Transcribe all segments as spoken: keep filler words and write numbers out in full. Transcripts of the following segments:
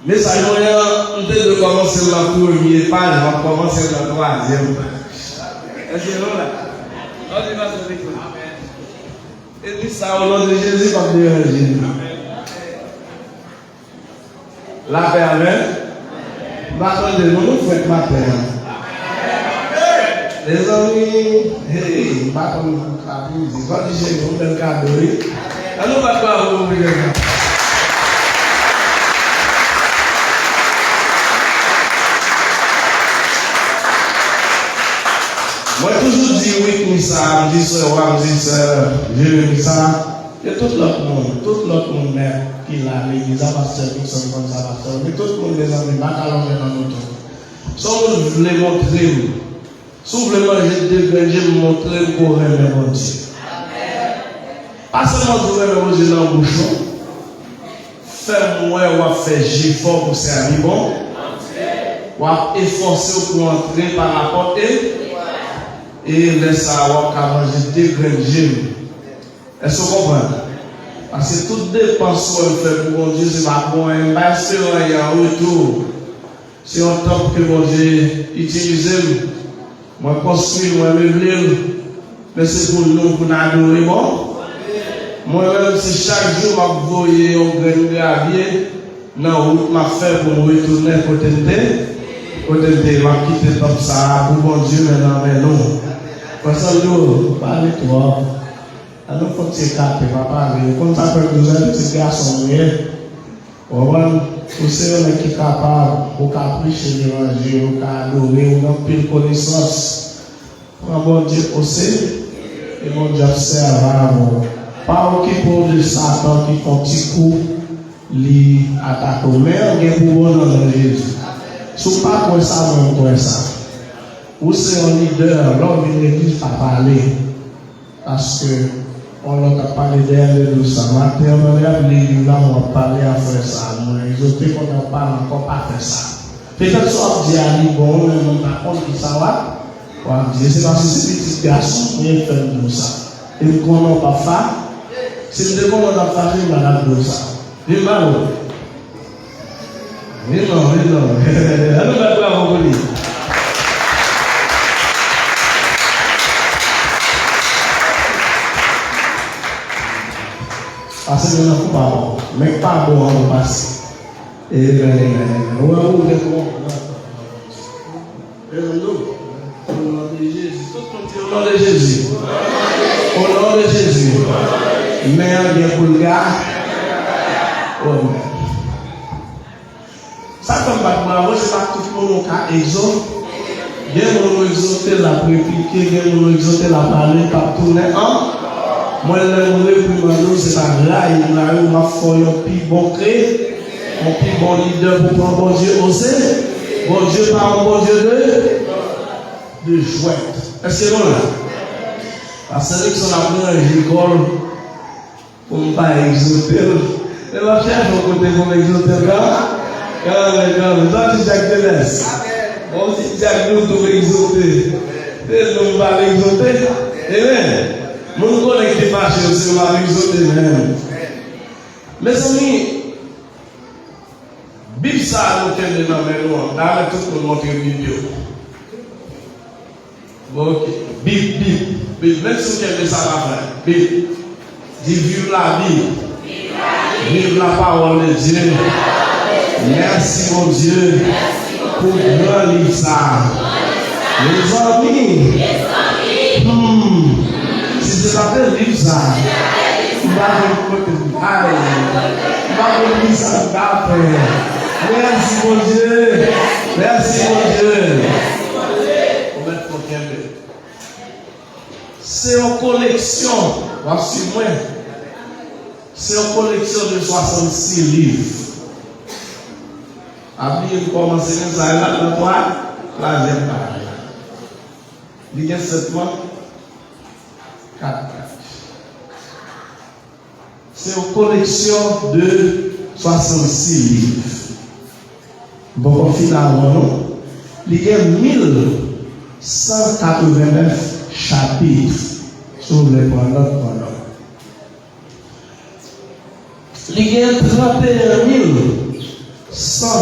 Mesaj mwen an, m te dwe kòmanse l nan premye paj, m ap kòmanse l nan twazyèm paj. Èske nou la? Ann li pase mikou. Epi sa, o non de Jezi, p ap deranje nou. Lapè, amèn. M pa tande nou, nou frèt maten an. Mezanmi, hey, m pa konn pou ka pou di. Fò di Jezi, yon bèl kado, wi. Ann nou bat bravo pou Jezi. Mwen toujou di wi, wi sa, m di sè wa, m di sè Jeremi sa. E tout lòt moun, tout lòt moun nèt ki la legliz la, pastè Nixon konn sa, pastè, men tout moun, mezanmi, m pa ka lonje nan nou tou. Si yon moun vle montre m, si w vle manje de grenn je m, montre m ke w renmen Bondye. Pa sèlman di w renmen Bondye nan bouch ou, fè m wè w ap fè jefò pou sèvi bon, w ap efòse w pou antre pa lapòt e, e lè sa a w ap ka manje de grenn je m. Èske w konprann? Paske tout depans ou wè m fè pou Bondye, se pa pou anyen, m pa espere anyen an retou. Se yon tanp ke Bondye itilize m. Mwen konstwi l, mwen meble l. Men se pou nou, pou n adore Bon. Mwen menm, se chak jou m ap voye yon grenn gravye nan wout m ap fè pou m retounen kote m te, kote m te ye. M ap kite tanp sa a pou Bondye, men nan men nou. Frè Sandro, ou pale twòp. Ann nou fè yon ti ekape, pa pale. Ou konn sa frè m bezwen, pitit gason m ye. Ou konprann? Ou se yon nèg ki kapab, ou ka preche levanjil, ou ka adore, ou gen anpil konesans. Pran Bondye o serye, e Bondye ap sèvi avè w. Pa okipe w de Satan ki fè yon ti kou, li atake w. Men an gen pou bon nan non Jezi. Si w pa kwè sa, mwen m kwè sa. Ou se yon lidè, lè w vin legliz, pa pale. Paske yon lòt ap pale dèyè legliz sa. Maten an, pandan y ap li liv la, mwen ap pale a frè sa. Mwen egzòte kounye a, w ap pale ankò, pa fè sa. Petèt sa w ap di a li bon, men mwen pa konn ki sa w ap, w ap di. E se paske se pitit gason m ye k fè m di w sa. E m konnen w p ap fa-, si m te konnen w t ap fache, m pa t ap di w sa. Vin ba nou. Vin non, vin non. Ann nou bat bravo pou li. Pase nou nan kou pa bon. Men k pa bon an nou pase. Amen, amen, amen. Ou wè ou gen bon. Mezanmi, o non de Jezi. Tout moun di, o non de Jezi. O non de Jezi. Men an gen pou l ga. O men. Sa k fè m bat bravo, se pa tout moun ou ka egzòte. Gen moun ou egzòte, l ap replike, gen moun ou egzòte, l ap ale, l p ap tounen an. Mwen, lè m reprimande w, se pa rayi m rayi w, m ap fè w yon pi bon kre-, yon pi bon lidè pou pran Bondye o serye. Bondye pa yon Bondye de, de jwèt. Èske nou la? Pastè Nixon ap ranje kò l pou m pa egzòte l. Men m ap chache yon kote pou m egzòte l, kanmenm. Kanmenm, kanmenm. Sa ti dyak de lès. Bon, ti dyak nou tou egzòte. Se nou m pa egzòte. Amen. Moun konnen ki te fache yo, se yo m ap egzòte menm. Mezanmi, Bib sa a nou kenbe nan men nou an, m ta renmen tout moun montre Bib yo. Bon, ok. Bib, Bib, Bib. Menm si w kenbe sa pa fè. Bib. Di, vive la Bible. Vive la parole de Dieu. Mèsi Bondye pou gran liv sa a. Mezanmi, hmm, si se pa te liv sa a, m pa konn kote m pral, m pa konn kisa m ta fè. Mèsi Bondye. Mèsi Bondye. Ou mèt fò kenbe. Se yon koleksyon, w ap swiv mwen. Se yon koleksyon de swasannsis liv. Pa bliye m kòmanse konsa la nan twa, twazyèm paj la. Li gen sèt mwa, kat paj. Se yon koleksyon de swasannsis liv. M poko fin avan non. Li gen mil san katreven nèf chapit. Si w vle pran nòt, pran nòt. Li gen tranteyen mil san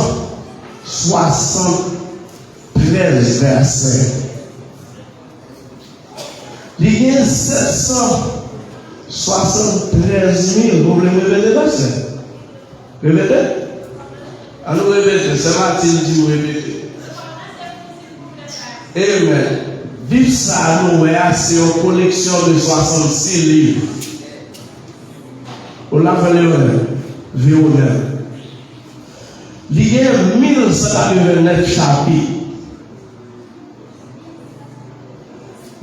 swasanntrèz vèsè. Li gen sèt san swasanntrèz mil. Ou vle m repete vèsè? Repete? An nou repete. Sè Matil di nou repete. Amen. Bib sa a nou wè a, se yon koleksyon de swasannsis liv. Ou la fè Leonel, Veronel. Li gen mil san katrevennnèf chapit.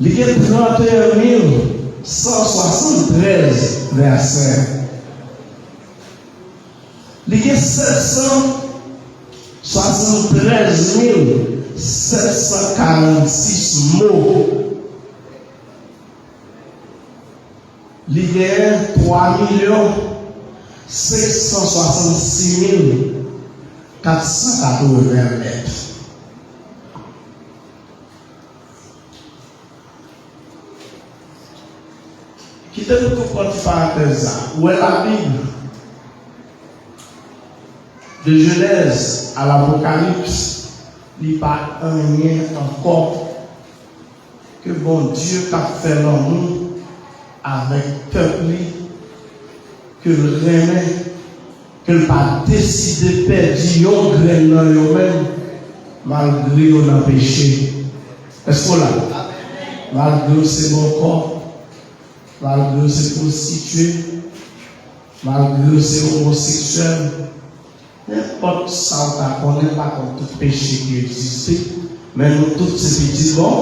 Li gen tranteyen mil san swasanntrèz vèsè. Li gen sèt san swasanntrèz mil sèt san karannsis mo. Li genyen twa milyon senk san swasannsis mil kat san katreven lèt. Kite nou tou pran ti parantèz sa. Ou wè Labib, de Jenèz a Lapokalips, li pa anyen ankò ke Bondye k ap fè lanmou avèk pèp li, ke l renmen, ke l pa deside pèdi yon grenn nan yo menm, malgre yo nan peche. Èske w la? Malgre yo se bòkò, malgre yo se pwostitye, malgre yo se omoseksyèl, nenpòt sa w ta konnen, m pa konn tout peche ki egziste, men nou tout se pitit bon,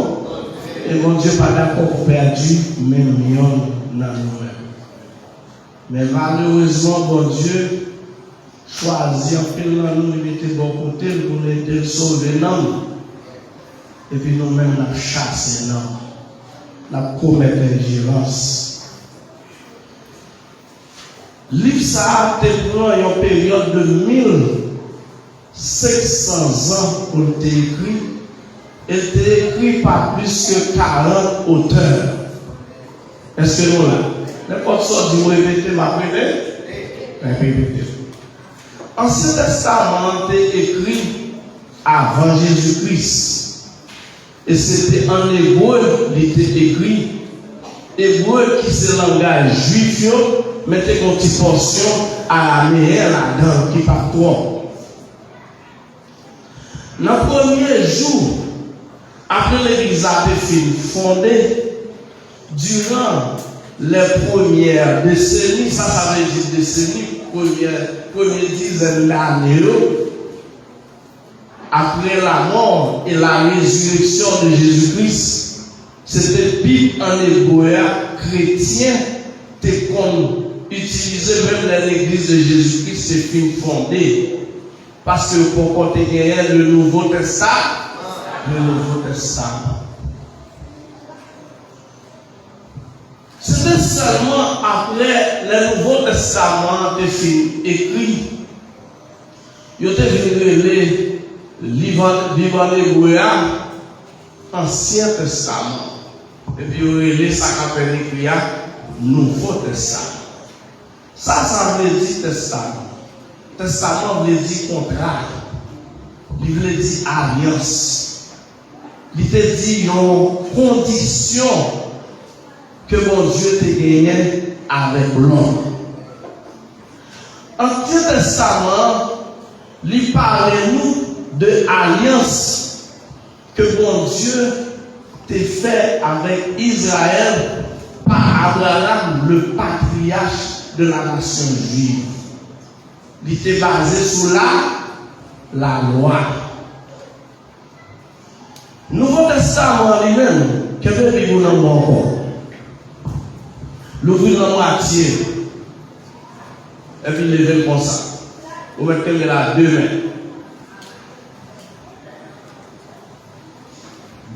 e Bondye pa dakò pou pèdi menm yonn nan nou menm. Men malerezman, Bondye chwazi anpil nan nou, li mete bò kote l pou n ede l sove nanm. Epi nou menm, n ap chase nanm. N ap komèt enjerans. Liv sa a te pran yon peryòd de mil senk san zan pou l te ekri, e l te ekri pa plis ke karant otè. Èske nou la? Nenpòt sa w di m repete, m ap repete. M ap repete. Ansyen Tèstaman an te ekri avan Jezi Kris, e se te ann ebre li te ekri. Ebre ki se langaj Jwif yo, men te gen yon ti pòsyon arameyen ladan l ki pa t twòp. Nan premye jou, apre legliz la te fin fonde, diran lè premyè deseni, sa sa vle di deseni, premyè, premye dizèn dane yo, apre lamò e la rezireksyon de Jezi Kris, se te Bib an ebre a kretyen te konn itilize menm lè legliz de Jezi Kris te fin fonde. Paske yo poko te genyen le Nouvo Testa-, le Nouvo Testament. Se te sèlman apre le Nouvo Testament an te fin ekri, yo te vin rele liv an, Bib an ebre a Ansyen Testaman. Epi yo rele sa k apèn ekri a Nouvo Testaman. Sa sa vle di tèstaman? Tèstaman vle di kontra. Li vle di alyans. Li te di yon kondisyon ke Bondye te genyen avèk lòm. Ansyen Tèstaman an, li pale nou de alyans ke Bondye te fè avèk Izrayèl pa Abraram, le patriarche de la nation juive. Li te baze sou la, lalwa. Nouvo Tèstaman an li menm, kenbe Bib ou nan men w ankò. Louvri l nan mwatye. Epi leve l konsa. Ou mèt kenbe l a de men.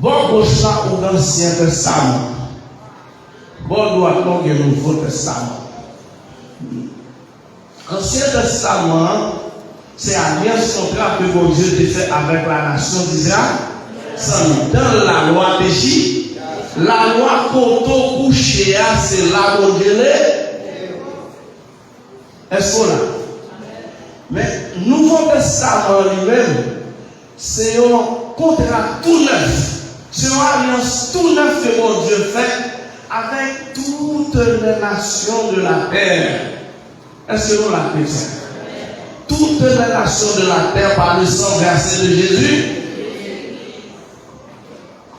Bò goch la, ou gen Ansyen Tèstaman. Bò dwat la, ou gen Nouvo Tèstaman. Ansyen Tèstaman an, se alyans, kontra ke Bondye te fè avèk la nasyon Izrayèl. Sa, dan lalwa te chi-, lalwa kote w kouche a, se la Bondye le. Èske w la? Men, Nouvo Testaman an li menm, se yon kontra tou nèf. Se yon alyans tou nèf ke Bondye fè avèk toutes les nations de la terre. Èske nou la, kretyen? Toutes les nations de la terre par le sang versé de Jésus.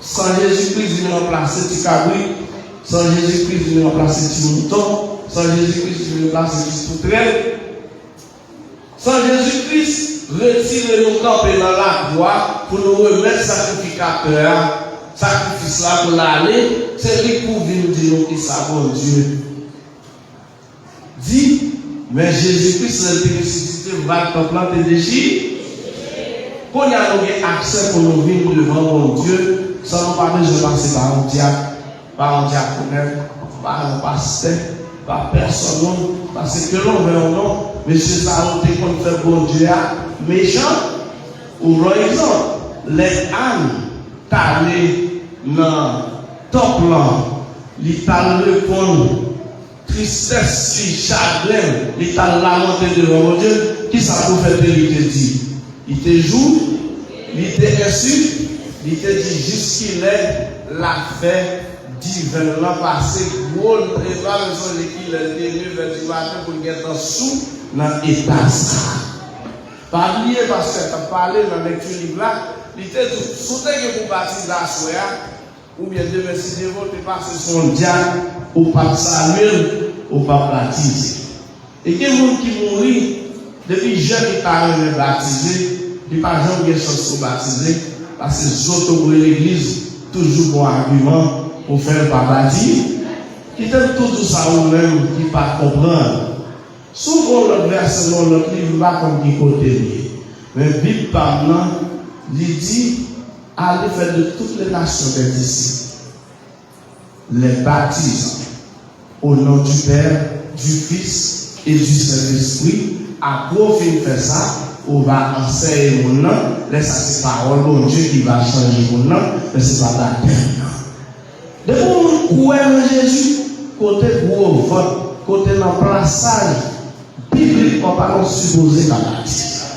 San Jezikri vin ranplase ti kabrit, san Jezikri vin ranplase ti mouton, san Jezikri vin ranplase ti toutrèl, san Jezikri retire nou kanpe nan lakwa pou nou remèt sakrifikatè a sakrifis la pou l ale, se li k pou vin di nou kisa Bondye di, men Jezikri, lè l te resisite, vag tanp lan te dechire. Kounye a, nou gen aksè pou nou vin devan Bondye san nou pa bezwen pase pa yon dyak, pa yon dyakonèt, pa yon pastè, pa pèsonn moun, paske ke l'on veuille ou non, mesye sa yo te konn fè Bondye a mechan. Ou pran egzanp, lè Ann t ale nan tanp lan, li t al reponn tristès li, chagren l, li t al lamante devan Bondye, kisa pwofèt Eli te di? Li te joure, li te ensilte, li te di, jiskilè lafè diven lan pase gwo, e pa menm sonje kilè l te leve di maten pou l gentan sou nan eta sa a. Pa bliye, pastè t ap pale nan lekti liv la, li te di, si w te gen pou batize aswè a, oubyen demen, si Dye vle, w te pase sou yon dyak, ou p ap salye l, ou p ap batize. E gen moun ki mouri, depi jèn li ta renmen batize, li pa janm gen chans pou batize, paske zotobre legliz toujou gon agiman pou fè l pa batize. Kite m tou di w sa, ou menm ki pa konprann. Si w gen yon lòt vèsè nan yon lòt liv, m pa konn ki kote l ye. Men Bib pa m nan, li di, allez faire de toutes les nations des disciples, les baptisant au nom du Père, du Fils et du Saint-Esprit. Apre w fin fè sa, ou va ansèye moun nan. Lè sa, se pawòl Bondye ki va chanje moun nan, men se pa batèm nan. Depi yon moun kwè nan Jezi, kote gwo vant, kote nan plasaj, biblikman palan, w sipoze ka batize.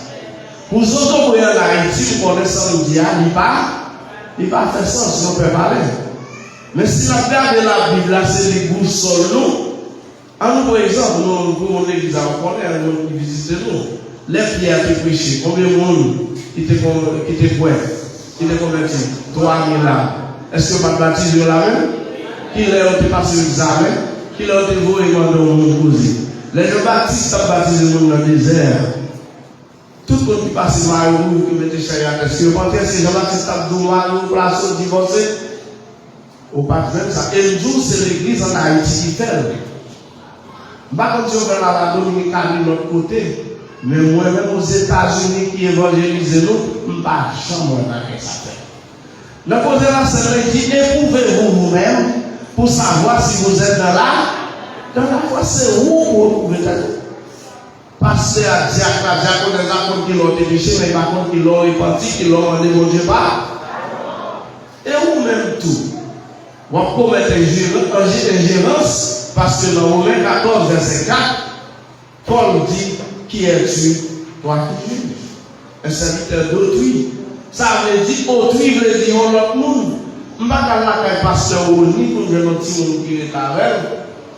Pou zotobre ann Ayiti, m konnen sa m di a, li pa, li pa fè sans, yon pè pale. Men si n ap gade Labib la, se li bousòl nou. Ann nou pran egzanp, nou, pou moun legliz la, ou konnen, moun ki vizite nou. Lè Pyè te preche, konbyen moun ki te kon-, ki te kwè, ki te konvèti? Twa mil la. Èske yo pa t batize yo la menm? Kilè yo te pase egzamen? Kilè yo te voye mande yon moun koze? Lè Jan Batis t ap batize moun nan dezè a, tout moun ki pase mare w, ki mete chay atè, èske yo pa t, èske Jan Batis t ap di w mare w, plase w, divòse? Ou pa t jwenn sa. E m di w, se legliz ann Ayiti ki fè l. M pa konn si yo fè l a la Dominikani, lòt kote, men mwen menm Ozetazini ki evanjelize nou, m pa janm wè bagay sa fèt. Nan koze la, sèl li di, éprouvez-vous vous-même pour savoir si vous êtes dans la, dans la foi. Se ou pou epwouve tèt ou. Pastè a, dyak la, dyakonès la konn kilè w te peche, men yo pa konn kilè w repanti, kilè w mande Bondye padon. E ou menm tou, w ap komèt enjeran-, enje-, enjerans, paske nan Women katòz, vèsè kat, Pòl di, qui es-tu, toi qui juges? Un serviteur d'autrui. Sa vle di, otri vle di yon lòt moun. M pa ka al lakay pastè Rony pou m jwenn yon timoun ki ret avè l.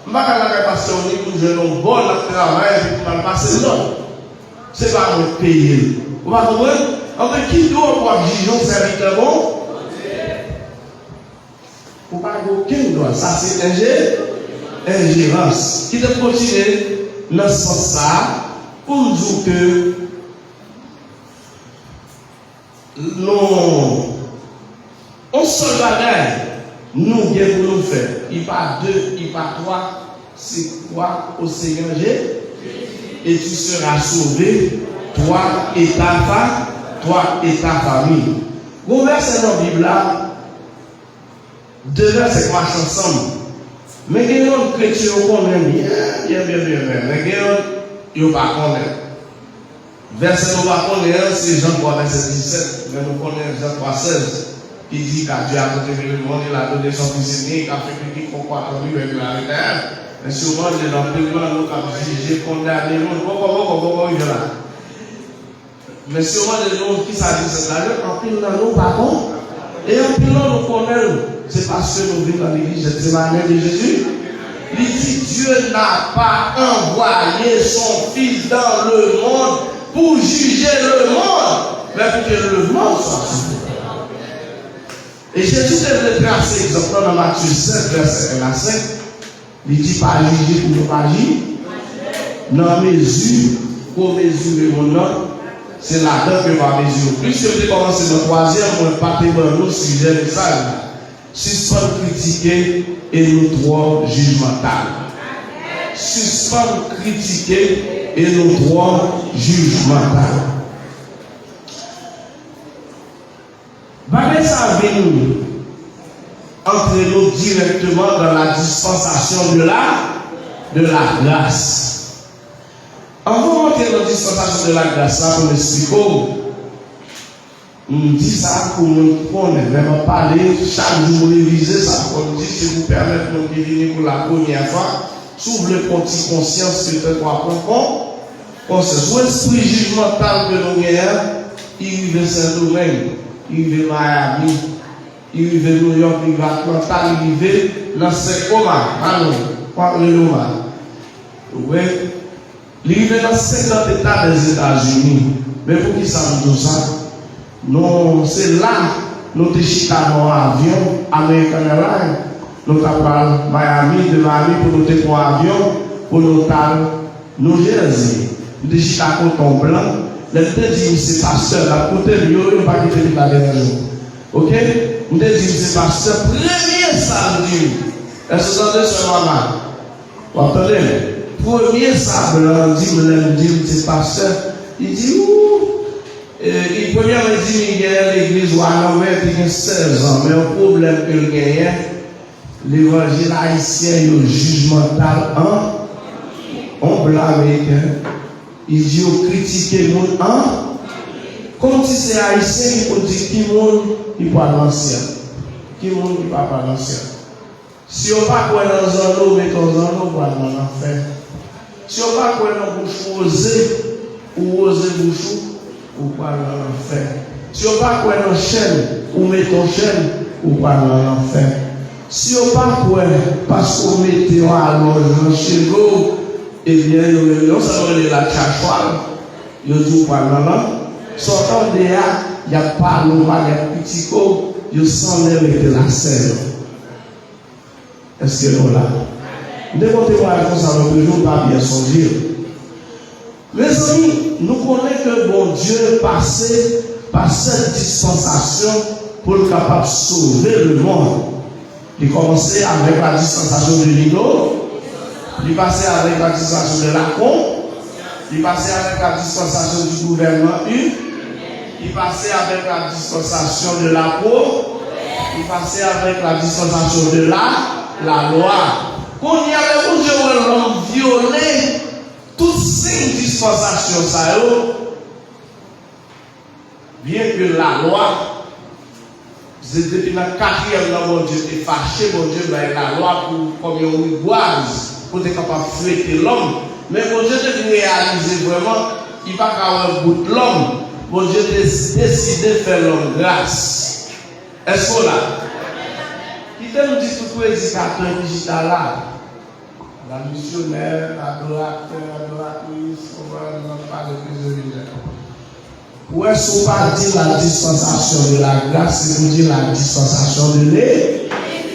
M pa ka al lakay pastè Rony pou m jwenn yon bò l ap travay epi pou m al pase l lòd. Se pa mwen k peye l. Ou pa konprann? Anben, ki dwa w ap jije yon sèvitè bon? Ou pa gen okenn dwa. Sa se enje-, enjerans. Kite m kontinye nan sans sa a pou m di w ke nou, yon sèl bagay nou gen pou nou fè. I pa de, i pa twa, se croire au Seigneur Jésus, et tu seras sauvé, toi et ta fa-, toi et ta famille. Gon vèsè nan Bib la, de vèsè k mache ansanm. Men gen yonn kretyen yo konnen byen, byen, byen, byen, byen. Men gen yonn yo pa konnen. Vèsè nou pa konnen an, se Jan twa vèsè disèt, men nou konnen Jan twa sèz, ki di, car Dieu a tant aimé le monde, il a donné son Fils unique, afin que quiconque croit en lui ne périsse jamais, mais ait la vie éternelle. Men si w manje nan pen nan, nou k ap jije, kondane moun. Poko, poko, poko rive la. Men si yo mande nou ki sa Disent la ye, anpil nan nou pa konn. E anpil nan nou konnen l. Se paske nou vin nan legliz Gethsemane de Jésus. Li di, Dieu n'a pas envoyé son Fils dans le monde pour juger le monde, mais pour que le monde soit sauvé. E Jezi te vle trase egzanp lan nan Matye sèt, vèsè en a senk. Li di, pa jije pou nou pa jije. Nan mezi ke w mezire moun nan, se ladan ke yo va mezire w. Piske m te kòmanse nan twazyèm, mwen pa te ban nou sijè mesaj la. Sispann kritike e nou twò jijmantal. Sispann kritike e nou twò jijmantal. Bagay sa vin antre nou dirèkteman dans la dispensation de la, de la grâce. Anvan m antre nan dispensasyon de la grâce la pou m eksplike w, m di sa pou moun konnen, lè m ap pale, chak jou m revize sa, pou m di, se pou pèmèt moun ki vini pou la premyè fwa, si w vle pran ti konsyans, petèt w ap pran kon, Konsyans, ou espri jijmantal ke nou genyen an, li rive Sendomeng, li rive Miami, li rive Nouyòk, li rive Atlanta, li rive nan senk Oma, Manon, w ap rele Oma. Ou wè? Li rive nan senkant eta Dèzetazini. Men poukisa m di w sa? Nou, se la, nou te chita nan yon avyon, American Airlines, nou t ap pral Miami, de Miami pou nou te pran avyon, pou nou t al New Jersey. M te chita kote yon blan, lè m te di misye pastè, l ap koute m, yo, yo pa kite m la deranje w. Oke? M te di misye pastè, premye sa l di m, èske w tande sè Mama? W ap tande m? Premye sa blan an di m lè m di l se pastè, li di, ou, e, li, premyèman, li di li genyen legliz Wanament, li gen sèz an, men yon pwoblèm ke l genyen, levanjil ayisyen yo jijmantal an, yon blan ameriken, li di yo kritike moun an, kòmsi se ayisyen ki pou di ki moun ki pral nan syèl, ki moun ki pa pral nan syèl. Si yo pa kwè nan zanno, ou mete yon zanno, ou pral nan lanfè. Si yo pa kwè nan bouch woze, ou woze bouch ou, ou pral nan lanfè. Si yo pa kwè nan chèn, ou mete yon chèn, ou pral nan lanfè. Si yo pa kwè, paske w mete yon alòj nan cheve w, ebyen, yo rele, yon sa yo rele la tchachwal, yo di w pral nan lan-, sa w tande a, y ap pale w mal, y ap kritike w, yo sanlè mete lasèl. Èske nou la? M te konte pale konsa lòt jou, m pa byen sonje. Mezanmi, nou konnen ke Bondye pase pa sèt dispansasyon pou l kapab sove lemonn. Li kòmanse avèk la dispensation de Nino, li pase avèk la dispensation de Lacombe, li pase avèk la dispensation du gouvernement U, li pase avèk la dispensation de Lapo, li pase avèk la dispensation de la, la lwa. Kounye a, lè Bondye wè lòm vyole tout senk dispansasyon sa yo, byenke lalwa, se depi nan katriyèm nan Bondye te fache, Bondye bay lalwa pou, kòm yon rigwaz, pou te kapab frete lòm. Men Bondye te vin reyalize vrèman, li pa ka wè bout lòm. Bondye te deside fè lòm gras. Èske w la? Kite m di tout predikatè ki chita la, la misyonè, adoratè, adoratris, konprann, nou pale plizyè milyon. Ou wè, si w pa di la dispensation de la grâce, se pou di la dispensation de l'é-,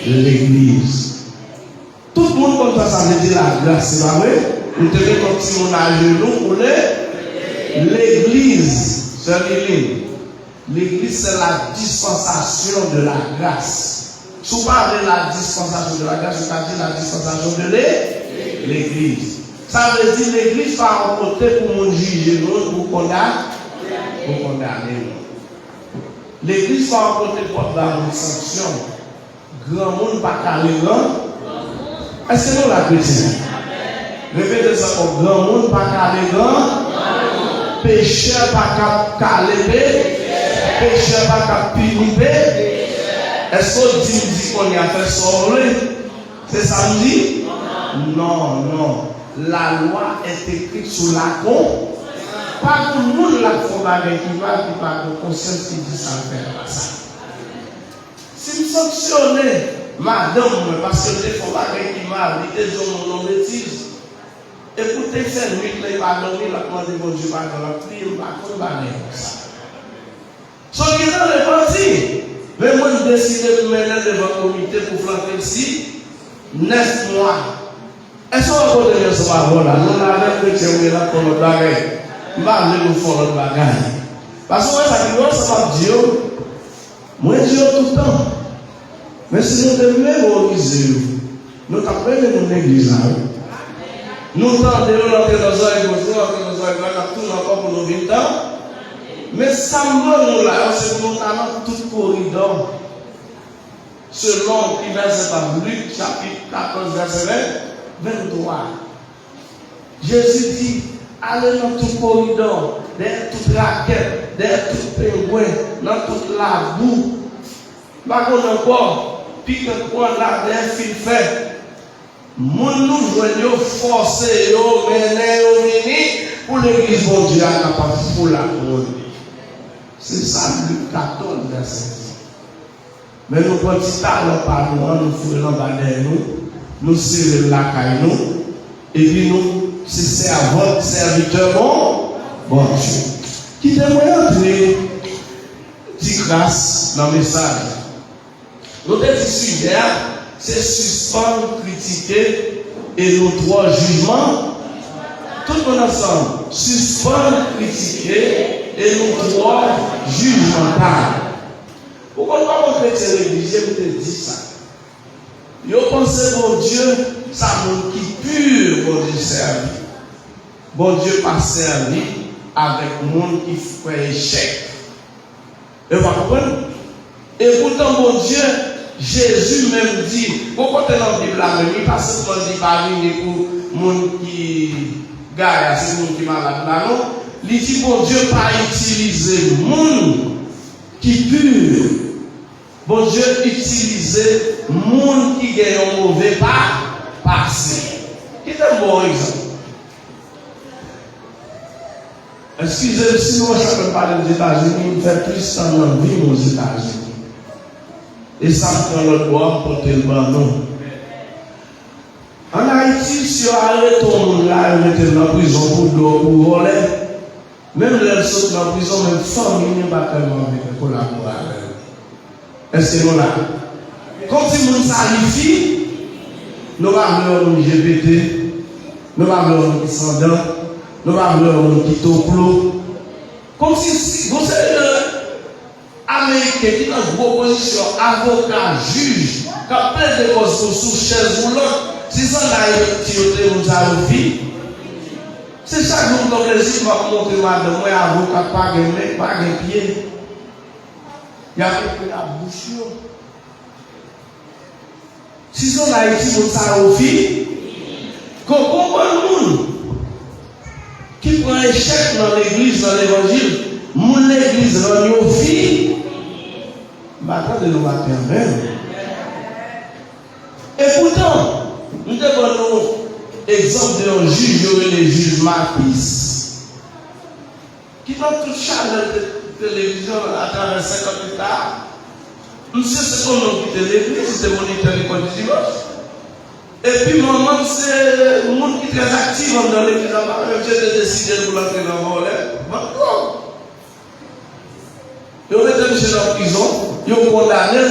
de l'église. Tout moun konn sa sa vle di la grâce, se pa vre? Nou te met yon timoun ajenou pou le, legliz, sè Liline. Legliz, se la dispensation de la grâce. Si w pa vle la dispensation de la grâce, ou ka di la dispensation de l'é-, l'église. Sa vle di, legliz pa yon kote pou moun jije moun, pou konda-, pou kondane moun. Legliz pa yon kote pou ap ba moun sanksyon. Granmoun pa kale gran. Èske nou la, kretyen? Repete sa ankò. Granmoun pa kale gran. Pechè pa ka kale pe-, pechè pa ka pini pe-, èske w di m di kounye a fè sa w vle? Se sa m di? Non, non. La loi est écrite sous la con-, Pa gen moun l ap fè yon bagay ki mal ki pa gen konsyans ki di sa l fè a pa sa. Si m sanksyone madanm mwen paske l te fè yon bagay ki mal, li te di yon moun yon betiz, e pou te fè nwit lan li pa dòmi, l ap mande Bondye padon, l ap priye, m pa konn bagay konsa. Sot gentan repanti. Men mwen, m deside m mennen l devan komite pou flanke l si nèf mwa. Èske w wè kote m ye ansanm avè w la? Non, avèk kretyen, ou gen l ap fè lòt bagay. M pa vle nou fè lòt bagay. Paske w wè sa ki dwòl, sa m ap di yo, mwen di yo tout tan. Men si nou te memorize yo, nou t ap renmen moun legliz la, wi. Nou tande yo, l antre nan zòrèy goch, nou antre nan zòrèy dwat, n ap tounen ankò pou nou vin tan. Men sa m ban nou la, se pou nou ta nan tout koridò. Selon ki vèsè sa, Lik chapit katòz, vèsè ven, venntwa. Jezi di, ale nan tout koridò, dèyè tout rakèt, dèyè tout pengwen, nan tout labou. M pa konn ankò, pikan pran la dèyè fil fè. Moun nou jwenn yo, fòse yo, mennen yo vini pou legliz Bondye a kapab foul ak moun. Se sa Lik katòz vèsè di. Men nou pran ti talan pa nou an, nou foure l anba dèyè nou, nou sere l lakay nou, epi nou se sèvant, sèvitè bon, Bondye. Kite mwen antre ti kras nan mesaj la. Nou te di sijè a, se sispann kritike e nou twò jijman. Tout moun ansanm, sispann kritike e nou twò jijmantal. Ou konn kòman kretyen legliz ye, m te di sa. Yo panse Bondye, sa moun ki pi Bondye sèvi. Bondye pa sèvi avèk moun ki fè echèk. E w pa konprann? E poutan Bondye, Jezi menm di, gon kote nan Bib la menm, li pa sèlman di pa vini pou moun ki gaye a, se moun ki malad la, non. Li di Bondye pa itilize moun ki pi. Bondye itilize moun ki gen yon move pa, pase. Kite m ba w yon egzanp. Eskize m si nou wè chak lè m pale Ozetazini, m fè plis tan nan vi m Ozetazini. E sa m pran lòt bò a, m pote l ban nou. Ann Ayiti, si yo arete yon moun la, yo mete l nan prizon pou dwòg, pou vòlè, menm lè l sot nan prizon, menm fanmi l pa tèlman vle kolabore avè l. Èske nou la? Kòmsi moun sa li fi, nou pa vle wè moun je pete, nou pa vle wè moun ki san dan, nou pa vle wè moun ki toklo. Kòmsi si, gon seri de Ameriken ki nan gwo pozisyon, avoka, jij, k ap plede kòz pou sou chèz woulant, si zanday yo ti yo te moun sa yo fi. Se chak jou m pran plezi, m ap montre madanm mwen avoka k pa gen men, k pa gen pye. Y ap ekri ak bouch yo. Si se ann Ayiti, moun sa yo fi, gon, gon bann moun ki pran echèk nan legliz, nan levanjil, moun legliz rann yo fi. M pa tande nou pa fè amèn. E poutan, m te ban nou egzanp de yon jij yo rele jij Mathis. Ki nan tout chanèl te-, televizyon atravè senkantuit la, misye se te yon nonm ki te legliz, li te monitè lekòl di dimanch. Epi manman l se moun ki trè aktif anndan legliz la, pa menm misye te deside l pou l antre nan vòlè, vann dwòg. Yo mete misye nan prizon, yo kondane l.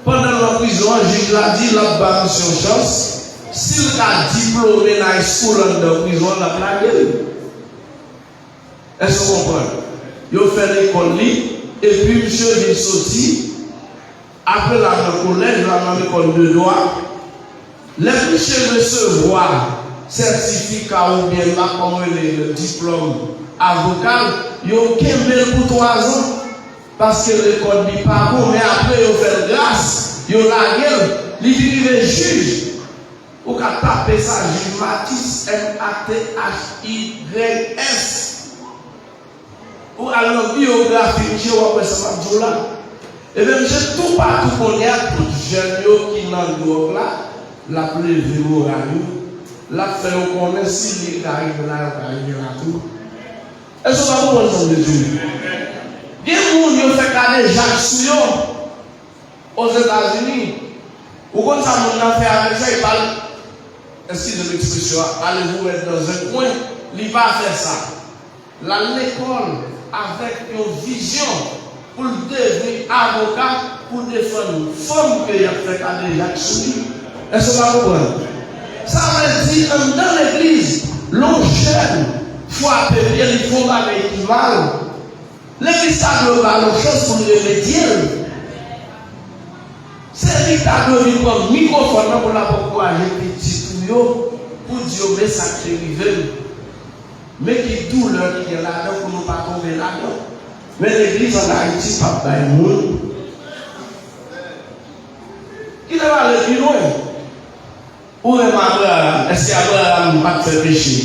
Pandan l nan prizon an, jij la di l ap ba misye yon chans. Si l ka diplome nan high school anndan prizon an, l ap lage l. Èske w konprann? Yo fè lekòl li, epi misye vin soti, apre l al nan kolèj, l al nan lekòl de dwa. Lè misye resevwa sètifika oubyen, m pa konn kòman rele l, diplòm avoka l, yo kenbe l pou twazan, paske rekòd li pa bon, men apre yo fè l gras, yo lage l, li vin rive jij. Ou ka tape sa, jij Mathis, M A T H Y S. Ou al nan biyografi misye, w ap wè sa m ap di w la. Ebyen, misye toupatou kounye a, tout jèn yo ki nan dwòg la, l ap leve moral yo, l ap fè yo konnen si li ka rive la, yo ka rive la tou. Èske w pa konprann sa m vle di w? Gen moun yo fè kadejak sou yo Ozetazini. Ou konn sa moun nan fè avèk sa? Li pa al, eskize m ekspresyon an, aller vous mettre dans un coin. Li pa fè sa. L al lekòl avèk yon vizyon pou l devni avoka pou defann fanm ke y ap fè kadejak sou li. Èske w pa konprann? Sa vle di, anndan legliz, lè yon jèn frape pye l, li fè yon bagay ki mal, legliz ta dwe ba l yon chans pou l remedye l. Se li ki ta dwe vin pran mikwofòn nan pou l ap ankouraje pitit ou yo, pou di yo, men sa k te rive m. Men ki doulè ki gen ladan pou nou pa tonbe ladan. Men legliz ann Ayiti p ap bay moun. Kite m ale pi lwen. Ou renmen Abraram? Èske Abraram pa t fè peche?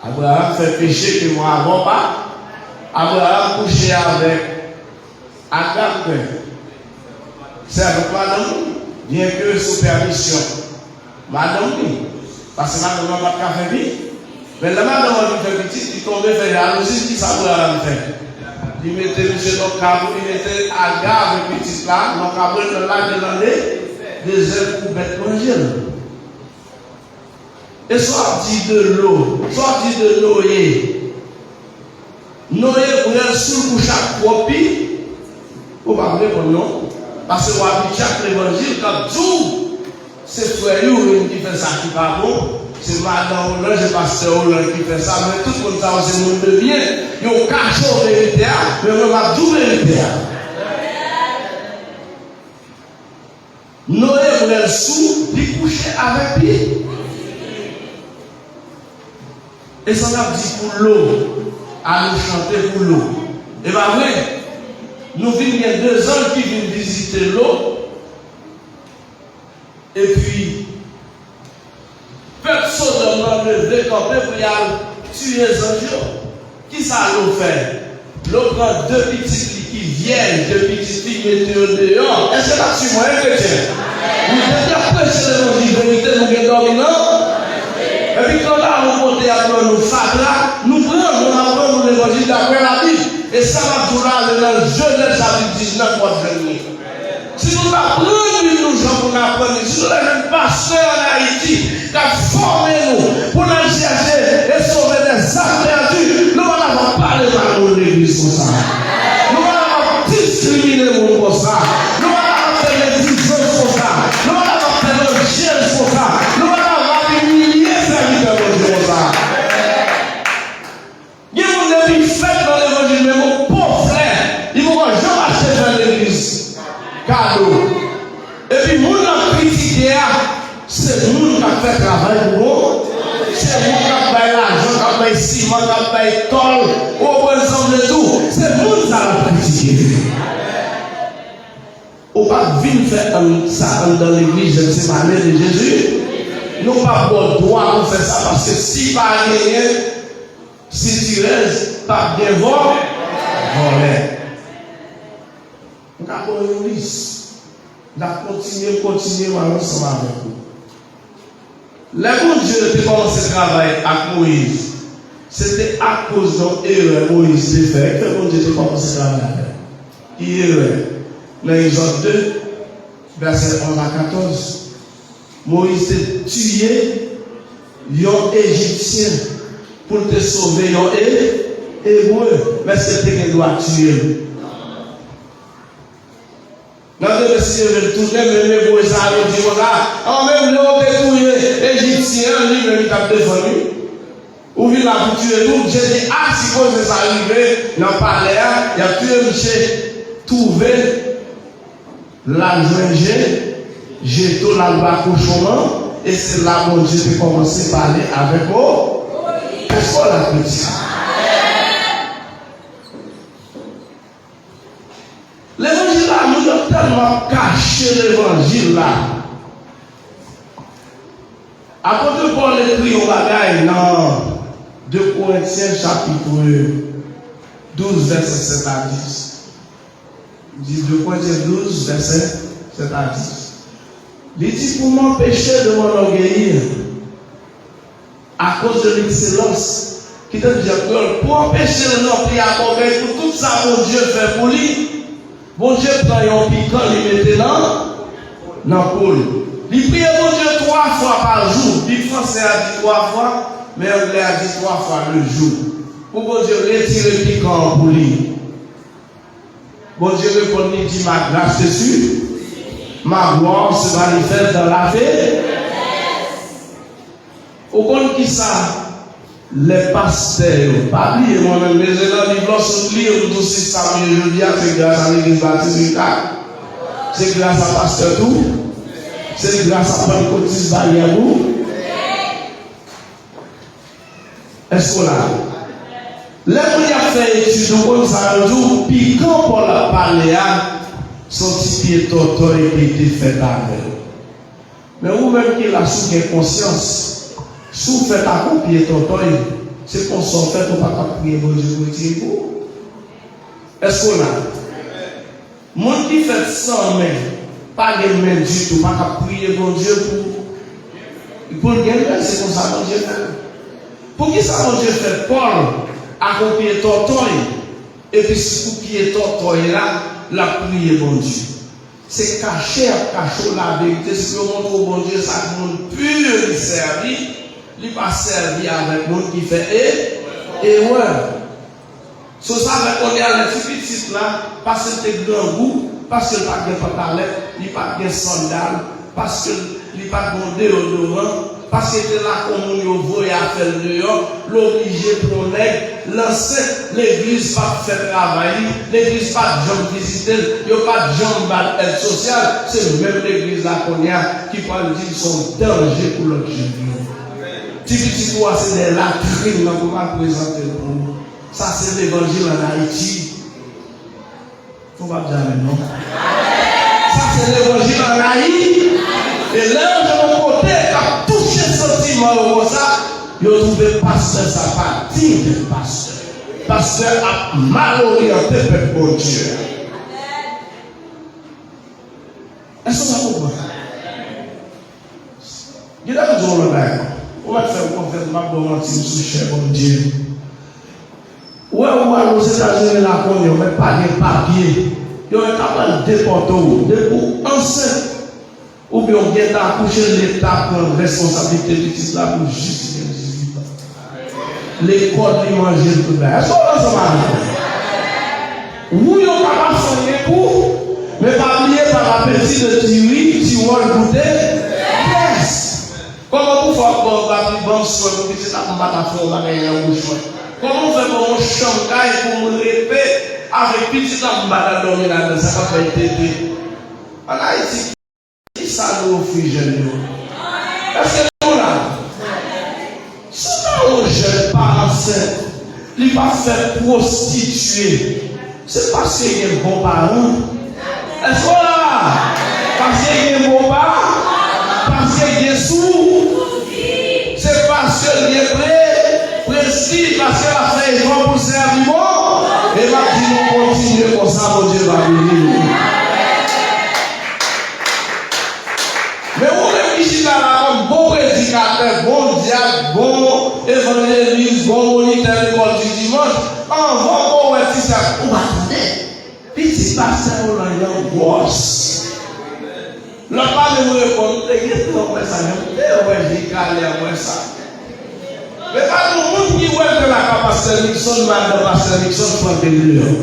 Abraram fè peche ke mwen avè w pa. Abraram kouche avèk Agab, sèvant madanm li, byenke sou pèmisyon madanm li, paske madanm lan pa t ka fè pitit. Men lè madanm lan vin fè pitit, li tonbe fè jalouzi, kisa Abraram fè? Li mete misye nan kab, li mete Agab avèk pitit la nan kab, li lage l nan de, dezè pou bèt manje l. E sa w ap di de Lo, sa w ap di de Noye? Noye pran sou l kouche ak pwòp pitit. Ou pa reponn non. Paske w abitye ak levanjil k ap di w se frè Youri ki fè sa ki pa bon, se madan Olanj e pastè Olanj ki fè sa, men tout moun sa yo se moun de byen. Yo kache w verite a, men mwen m ap di w verite a. Noye pran l sou, li kouche avèk li. E sa n ap di pou Lo, a nou chante pou Lo. E pa vre? Nou vin gen de zanj ki vin vizite Lo, epi pèp Sodòm nan leve kanpe pou y al tiye zanj yo. Kisa Lo fè? Lo pran de pitit li ki vyèj, de pitit li mete yo deyò. Èske n ap swiv mwen, kretyen? Wi, depi y ap preche levanjil verite, nou gen dòmi, non? Epi kanta nou pote y ap pran nou fatra, nou pran, nou aprann nou levanjil daprè Labib. E sa m ap di w la, ale nan Jenèz chapit diznèf, w ap jwenn li. Si nou ta pran Bib nou jan pou n aprann li, si nou ta jwenn pastè ann Ayiti k ap fòme nou pou n al chèche e sove dèzam pèdi, nou pa ta va pale mal moun legliz konsa. Nou pa ta va diskrimine moun konsa. Nou pa ta va fè mendizans konsa. Nou pa ta va fè landjèz konsa. Nou pa ta va imilye sèvitè Bondye konsa. Gen moun depi fèt nan levanjil, men yon po flè, li poko janm achte flè legliz. Kado. Epi moun l ap kritike a, se moun k ap fè travay pou bon. Se moun k ap bay lajan, k ap bay siman, k ap bay tòl. Ou konprann sa m vle di w? Se moun sa l ap kritike. Ou p ap vin fè ann, sa anndan legliz Jètsemane de Jezi. Nou p ap ba w dwa pou fè sa, paske si pa genyen sitirèz, p ap gen vò, vòlè. M ka ba w yon lis. N ap kontinye, kontinye, m al ansanm avèk ou. Lè Bondye te kòmanse travay ak Moyiz, se te akoz yon erè Moyiz te fè ki fè Bondye te kòmanse travay avè l. Ki erè? Nan Egzòd de, vèsè onz a katòz, Moyiz te tiye yon Ejipsyen pou l te sove yon E-, Ebre. Men èske l te gen dwa tiye l? Nan demen, si Dye vle, l tounen, men Ebre sa yo di konsa, an, menm lè w te touye Ejipsyen an, li menm li t ap defann li. Ou vin la pou tiye tou. Misye di, a, sipoze sa rive nan palè a, y ap tiye misye, twouve l al jwenn je, jeto l al ba kochon an, e se la Bondye te kòmanse pale avèk Mo-, èske w la, kretyen? Levanjil la, moun yo tèlman ap kache levanjil la. Apot Pòl ekri yon bagay nan de Korentyen chapit douz, vèsè sèt a dis. Li di, de Korentyen douz, vèsè sèt a dis. Li di, pou m anpeche de m anògeyi akoz de lekselans Kite m di an kreyòl, pou anpeche l ranpli ak ògèy pou tout sa Bondye fè pou li, Bondye pran yon pikan, li mete nan, nan po l. Li priye Bondye twa fwa pa jou. Bib fransè a di twa fwa, men anglè a di trois fois le jour. Pou Bondye retire pikan an pou li. Bondye reponn li, di, ma grâce te suffit, ma gloire se manifeste dans la faiblesse. Ou konn kisa? Lè pastè yo, pa bliye mwen menm, mezye nan Bib la, si w li yo, m di w si sa m ye jodi a, se gras a legliz batis Rika. Se gras a pastè tou. Se gras a pannkotis baryè tou. Èske w la? Lè moun y ap fè etid, ou konn sa yo di w, pikan Pòl ap pale a, se yon ti pye tòtòy ki te fèt avè l. Men ou menm ki la, si w gen konsyans, si w fèt ak yon pye tòtòy, se konsa w fèt, ou pa t ap priye Bondye pou l retire pou ou. Èske w la? Moun ki fèt san men, pa gen men ditou, pa t ap priye Bondye pou, pou l gen men, se konsa Bondye fè l. Poukisa Bondye fè Pòl ak yon pye tòtòy, epi se pou pye tòtòy la, l ap priye Bondye? Se kache y ap kache w laverite, se pou yo montre w Bondye se ak moun pi li sèvi, li pa sèvi avèk moun ki fè e, erè. Se sa fè kounye a lè ti pitit la, paske l te grangou, paske l pa t gen pantalèt, li pa t gen sandal, paske li pa t gen deyodoran, paske te lakòz moun yo voye afè l deyò, l oblije pran yon nèg, l ansent, legliz pa t fè travay li, legliz pa t janm vizite l, yo pa t janm ba l èd sosyal, se menm legliz la kounye a ki pral di l se yon danje pou lòt jèn yo. Ti pitit ou a se dèyè latrin nan pou m al prezante l pou ou. Sa se levanjil ann Ayiti. Fò w pa di amèn non. Sa se levanjil ann Ayiti. E lè yo jwenn yon kote k ap touche santiman yo konsa, yo twouve pastè sa pa diy dèt pastè. Pastè ap mal oryante pèp Bondye a. Èske w konprann? Gen lè m di w yon lòt bagay. Ou mèt fè m konfyans, m p ap ba w manti, m sou chè Bondye. Ou wè, ou al Ozetazini la kounye a, ou mèt pa gen papye. Yo mèt ap al depòte w. Depi w ansent, oubyen w gentan akouche, Leta pran responsablite pitit la pou jis li gen dizuit an. Lekòl li, manje l, tout bagay. Èske w ansanm avè m? Wi, yo kapab sonye kou, men pa bliye, pa apeti de ti ri, ti wòl goute pyès. Kòman pou fè w ap ban m, ban m swen pou pitit la, pou m pa ta fè yon bagay nan bouch mwen? Kòman w fè ban m yon chanm kay pou m rete avèk pitit la, pou m pa ta dòmi ladan, sa k ap fè l tete? Ann Ayiti, kisa nou ofri jèn yo? Èske nou la? Si w ta wè yon jèn pa ansent, li pa fè pwostitye, se paske gen bon paran. Èske w la? Paske gen bon pa, paske gen sou, se paske l gen pre, prestij, paske l ap fè efò pou l sèvi bon. E m ap di nou kontinye konsa, Bondye va beni nou. Men ou menm ki chita la kòm bon predikatè, bon dyak, bon evanjelis, bon monitè lekòl di dimanch, anvan w wè ti sa, ou pa tande. Pitit pastè Roland Jean gwòs. Lòt la menm reponn, m te gentan wè sa, men m te wè Jekale a wè sa. Men pa gen moun ki wè l te lakay pastè Nixon, madan pastè Nixon flanke l deyò.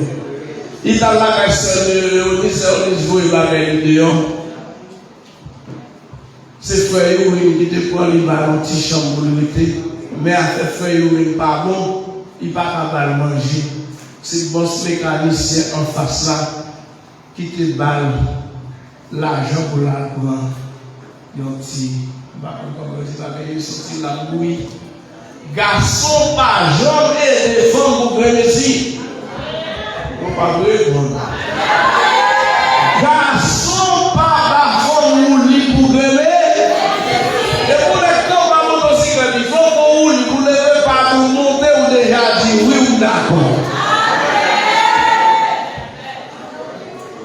Li t al lakay sè Leonice, sè Leonice voye bagay li deyò. Se frè Youri ki te pran li ba l yon ti chanm pou l rete. Men afè frè Youri pa bon, li pa ka ba l manje. Se bòs mekanisyen anfas la ki te ba l lajan pou l al pran yon ti, m pa konn kòman yo di bagay yo, se yon ti lanbouyi. Gason pa janm ede fanm pou grenmesi. Ou p ap reponn. Gason pa ba fanm wouli pou grenme. E pou nèg nan pa motosiklèt li, fanm pou wouli pou leve pa pou monte, ou deja di wi, ou dakò.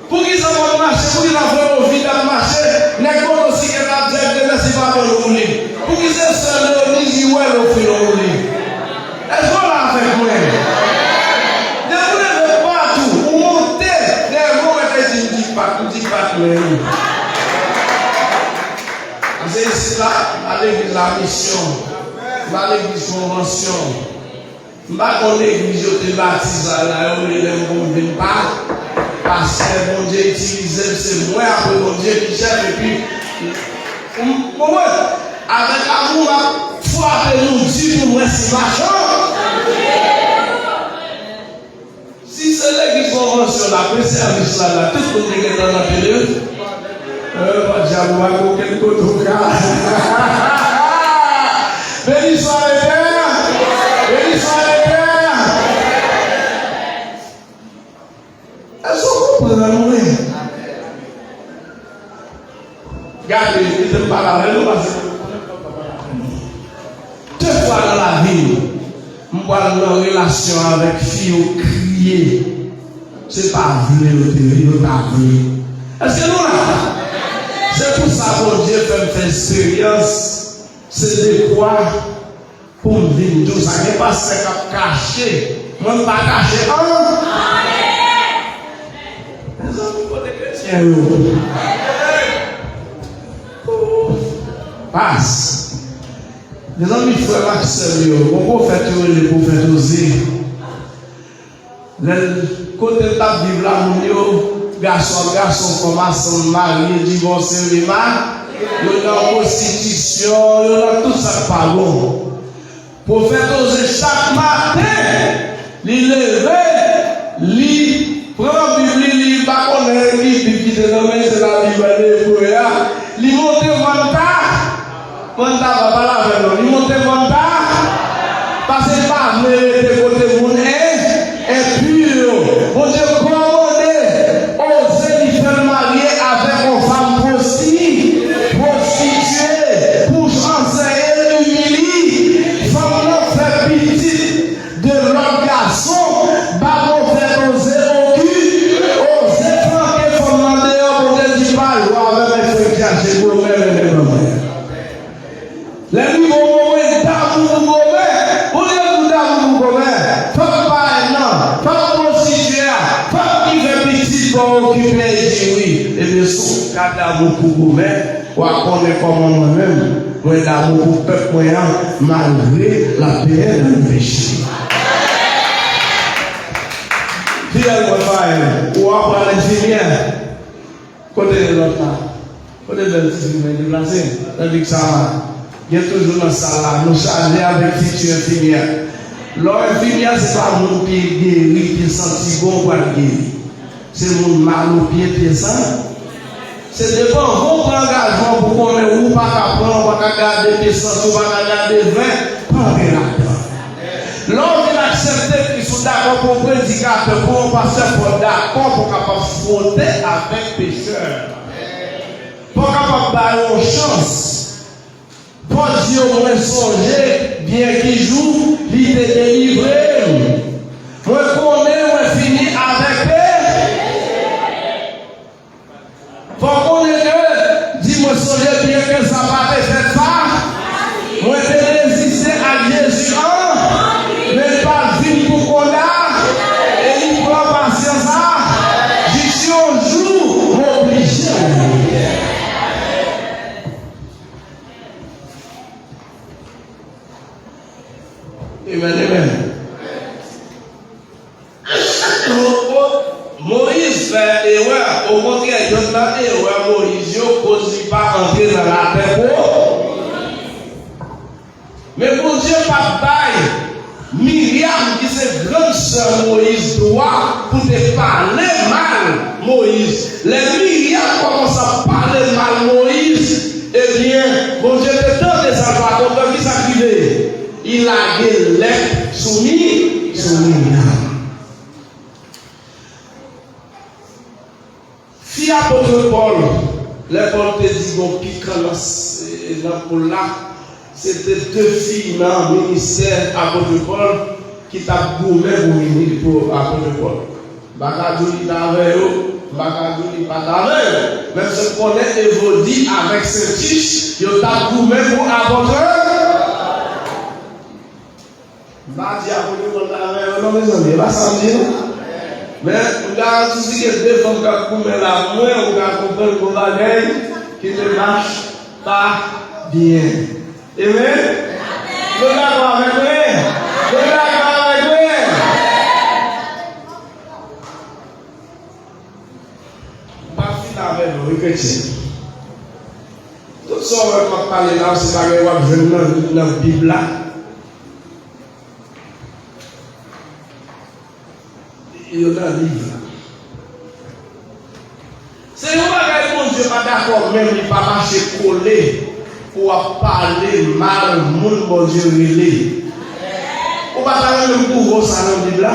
Poukisa w ap mache? Poukisa fè w vide ap mache? Nèg motosiklèt ap di ak de mèsi pa ban l wouli. Poukisa sè Leoniz li wè l ofri l wouli? Èske w la? Amèn. Pase isit la, m pa legliz la misyon, m pa legliz konvansyon. M pa konn legliz yo te batize la, yo rele m pou m vin pa, pastè, Bondye itilize m, se mwen apre Bondye ki chèf, epi, m, konprann? Avèk amou, m ap frape nou di pou m wè si m pa chan. Si se legliz konvansyon la, apre sèvis la, la, tout moun te gentan nan tele. Euh, pa dyab, ou pa gen okenn kote ou ka. Beni swa Letènèl! Beni swa Letènèl! Èske w konprann mwen? Gade, kite m pale avè nou, paske de fwa nan lavi m, m pral nan relasyon avèk fi yo kriye. Se pa vle yo te, yo ta vle. Èske nou la? Se pou sa Bondye fè m fè eksperyans. Se dekwa pou m vin di w sa. Gen pastè k ap kache. Mwen, m pa kache anyen. Mezanmi, kote kretyen yo? Pas. Mezanmi, frè m ak sè m yo, gon pwofèt yo rele pwofèt Oze. Lè l, kote l t ap viv la, moun yo, gason ak gason, fanm ak fanm, marye, divòse, rema-, yo nan pwostitisyon, yo nan tout sa k pa bon. Pwofèt Oze, chak maten, li leve, li pran Bib li, li pa konnen ki Bib ki te nan men, se Labib an ebre a, li monte vann ta-, Manda pa pale avè m non. Li monte manda, pase l pa vle rete kote moun en-, enpi yo. Bondye kòmande Oze, li fè l marye avèk yon fanm pwosti-, pwostitye, pou anseye l, imilye fanm nan, fè pitit de lòt gason, ba pwofèt Oze oki-, Oze flanke fanm nan deyò, Bondye di pa jwe avè m, frè Dyache, gwo mè, mennen nan mwen. Lè li bon moman, damou pou gwo mè, Bondye di damou pou gwo mè, fòk pa en nan, fòk pwostitye a, fòk ki fè pitit pa w okipe, li di wi. Ebyen, si w ka damou pou gwo mè, w a konnen kòman mwen menm, mwen damou pou pèp mwen an, malgre l ap benyen nan peche. Fidèl mwen pa en, ou a pran enfimyè. Kote lòt la? Kote bèl ti fi mwen deplase? Tandis sa, gen toujou nan sal la, nou chaje avèk fiti enfimyè. Lè w enfimyè, se pa moun pye geri, pye santi bon ou pral geri. Se moun mal ou pye, pye san. Se devan ou pran angajman pou konnen ou pa ka pran, ou pa ka gade pye santi, ou pa ka gade ven, pa antre ladan. Lè w vin aksepte Kris, ou dakò pou yon predikatè, pou yon pastè, fò w dakò pou w kapab fwote avèk pechè. Fò w kapab ba yo yon chans. Fò w di yo, mwen sonje byen ki jou li te delivre m. Mwen konnen mwen fini avèk peche. Fò w konnen ke, di mwen sonje byen ke sa pa te fèt fa-, mwen te reziste ak Jezi an, men l pa t vin pou konda, e li pran pasyans a, jis yon jou, mwen oblije. Amen, amen. Moyiz fè erè. Okontrè, yonn nan erè Moyiz yo koz li pa antre nan latè pwomèt. Men Bondye pa t bay Miryam, ki se grann sè Moyiz, dwa pou te pale mal Moyiz. Lè Miryam kòmanse ap pale mal Moyiz, ebyen, Bondye te tande sa l pa kontan, ki sa k rive? Li lage lèt sou Mi-, sou Miryam. Fi apot Pòl, lè Pòl te di gon pikan nan s-, nan poul la, se te de fi nan ministè apot Pòl ki t ap goumen pou mini-, pou apot Pòl. M pa ka di w li t avè yo, m pa ka di w li pa t avè yo. Menm si m konnen Evodi avèk Sentich, yo t ap goumen pou apot. M pa di apot Pòl t avè yo non, mezanmi, e pa sa m di non. Men, m garanti w, si gen de fanm k ap goumen la pou mwen, ou ka konprann gon bagay ki te mache pa byen. Amen? Nou dakò avèk mwen? Nou dakò avèk mwen? M p ap fin avè nou, wi, kretyen. Tout sa w wè m ap pale la, se bagay w ap jwenn nan, nan Bib la. Yo nan liv la. Se yon bagay Bondye pa dakò menm, li pa mache kole pou w ap pale mal moun Bondye rele. Ou pa ta renmen m pwouve w sa nan Bib la?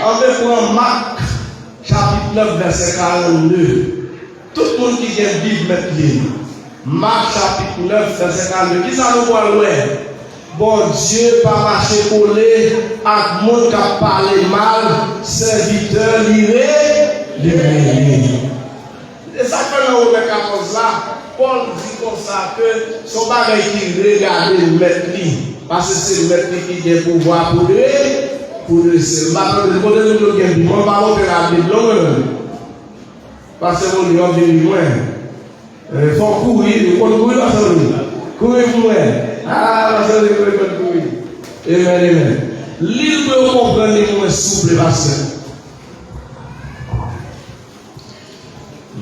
Ann pran Mak, chapit nèf, vèsè karannde. Tout moun ki gen Bib mèt li l. Mak chapit nèf, vèsè karannde. Kisa nou pral wè? Bondye pa mache kole ak moun k ap pale mal sèvitè li re-, li rele. E sa k fè nan Women katòz la, Pòl di konsa ke se yon bagay ki regade mèt li, paske se mèt li ki gen pouvwa pou dre-, pou drese l. M pa tande kote nou tout gen Bib, mwen pa montre la Bib non, mwen menm. Pastè Rony, w ap vin li mwen. Eh, fò w kouri, ou konn kouri, pastè Rony? Kouri pou mwen. Ah, pastè Rony, kouri, konn kouri. Amen, amen. Li l pou yo konprann li pou mwen, souple, pastè.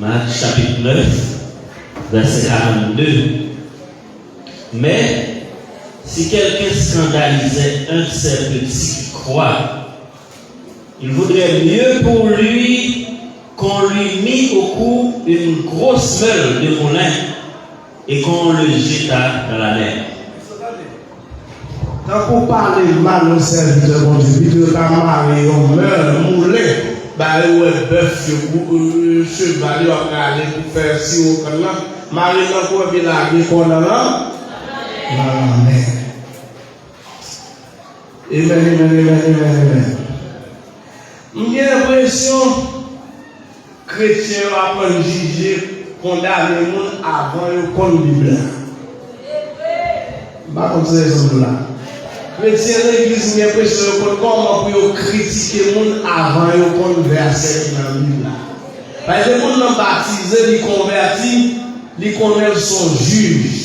Mak chapit nèf, vèsè karannde. Mais si quelqu'un scandalisait un de ces petits qui croient, il vaudrait mieux pour lui qu'on lui mît au cou une grosse meule de moulin et qu'on le jetât dans la mer. Tankou pale mal yon sèvitè Bondye, pito yo ta mare yon mèl, moulen, ba yo wè bèf yo, pou, euh, cheval yo ap rale pou fè siwo kann lan, mare nan kò epi lage kò nan lan-, nan lanmè. Amen, amen, amen, amen, amen. M gen enpresyon kretyen yo aprann jije, kondane moun avan yo konn Bib la. M pa konn si se rezon nou la. Kretyen legliz, m gen enpresyon yo konn kòman pou yo kritike moun avan yo konn vèsè ki nan Bib la. Paske moun nan batize, li konvèti, li konnen l se yon jij.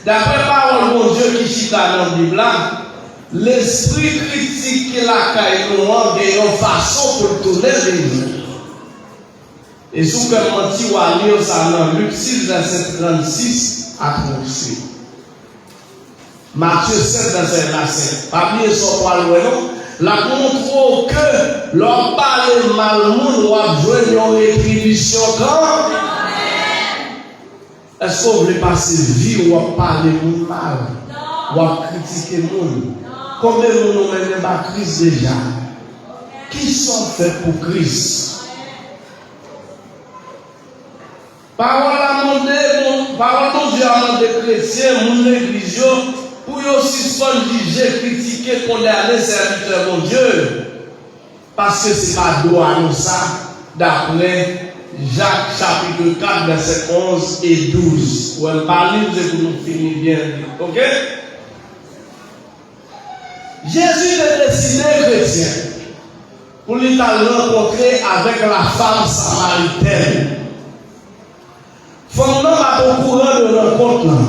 Daprè pawòl Bondye ki chita nan Bib la, lespri kritik ki lakay nou an gen yon fason pou l tounen vin nou. E si w kwè m manti, w a li sa nan Lik sis, vèsè trannsis a tranntuit. Matye sèt, vèsè en a senk. Pa bliye sa w pral wè non. L ap montre w ke lè w ap pale mal moun, w ap jwenn yon retribisyon kanmenm. Èske w vle pase vi w ap pale moun mal? W ap kritike moun? Konbyen moun ou mennen ba Kris deja? Kisa w fè pou Kris? Pawòl la mande, bon, pawòl Bondye a mande kretyen, moun legliz yo, pou yo sispann jije, kritike, kondane sèvitè Bondye. Paske se pa dwa nou sa, daprè Jak chapit kat, vèsè onz e douz. Ou wè, m pa li l, se pou nou fini byen li, oke? Jezi te deside, kretyen, pou li t al rankontre avèk lafanm samaritèn. Fanm nan pa t okouran de rankont lan,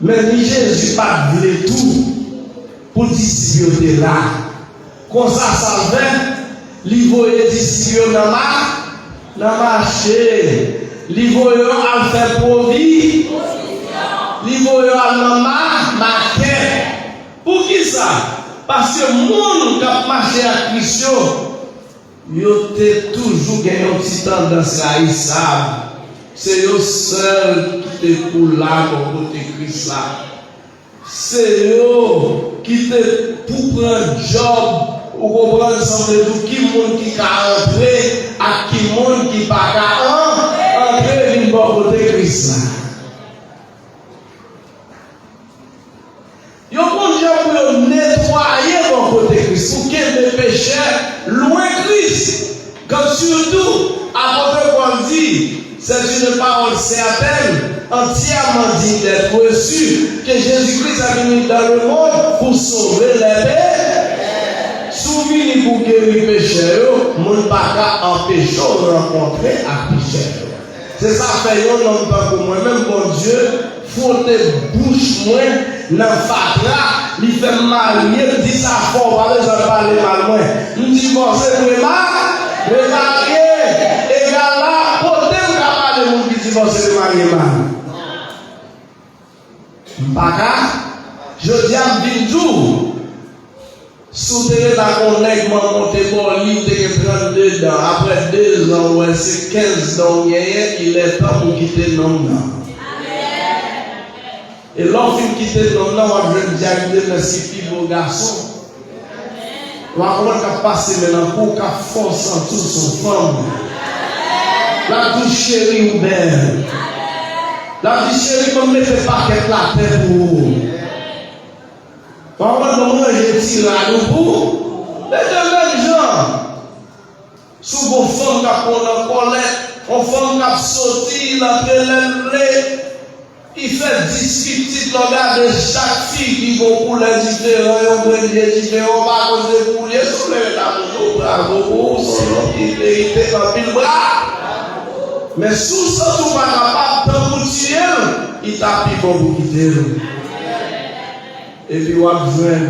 men ni Jezi pa t vle tou pou disip yo te la. Konsa, sa l fè, li voye disip yo nan ma-, nan mache. Li voye yo al fè pwovi-, li voye yo al nan ma-, makèt. Poukisa? Paske moun k ap mache ak Kris yo, yo te toujou gen yon ti tandans rayisab. Se yo sèl ki te pou la bò kote Kris la. Se yo ki te pou pran djòb, ou konprann, sa vle di ki moun ki ka antre ak ki moun ki pa ka an-, antre vin bò kote Kris la. Yo konn jan pou yo netwaye bò kote Kris, pou kenbe pechè lwen Kris. Kan sitou, apot Pòl di, c'est une parole certaine, entièrement digne d'être reçue, que Jésus-Christ est venu dans le monde pour sauver les pécheurs. vini pou geri pechè yo, moun pa ka anpeche w rankontre ak pechè yo. Se sa fè yon nonm tankou mwen menm, Bondye fwote bouch mwen nan fatra, li fè m marye, m di sa fò, w pa bezwen pale mal mwen. M divòse, m rema-, remarye, egal la, kote m ka pale moun ki divòse, remarye mal? M pa ka. Jodi a, m vin di w, si w te ret ak yon nèg manman w te ba w li, w te gen trannde dan. Apre de zan, ou wè se kenz dan ou genyen, il est temps pou w kite nonm nan. E lè w fin kite nonm nan, w ap jwenn dyayou demen si pi bo gason. W a konprann k ap pase men nan kou, k ap fè w santi w se yon fanm. L ap di w, "Cheri, ou bèl." L ap di, "Cheri, ban m mete pakèt la atè pou ou." W a konprann, ban m ranje ti rad ou pou ou. Mete menm jan. Si w gon fanm k ap pran w nan kòlèt, yon fanm k ap soti, l antre lè l vle, ki fè dis pitit, lè w gade chak figi gon koulè diferan, yon grenn je diferan, w pa konn se pou ou l ye, si w vle ret amoun ou, bravo pou ou, s on nonm ki merite anpil bra. Men si w santi w pa kapab, tankou tiye l, li ta pi bon pou kite l. Epi w ap jwenn.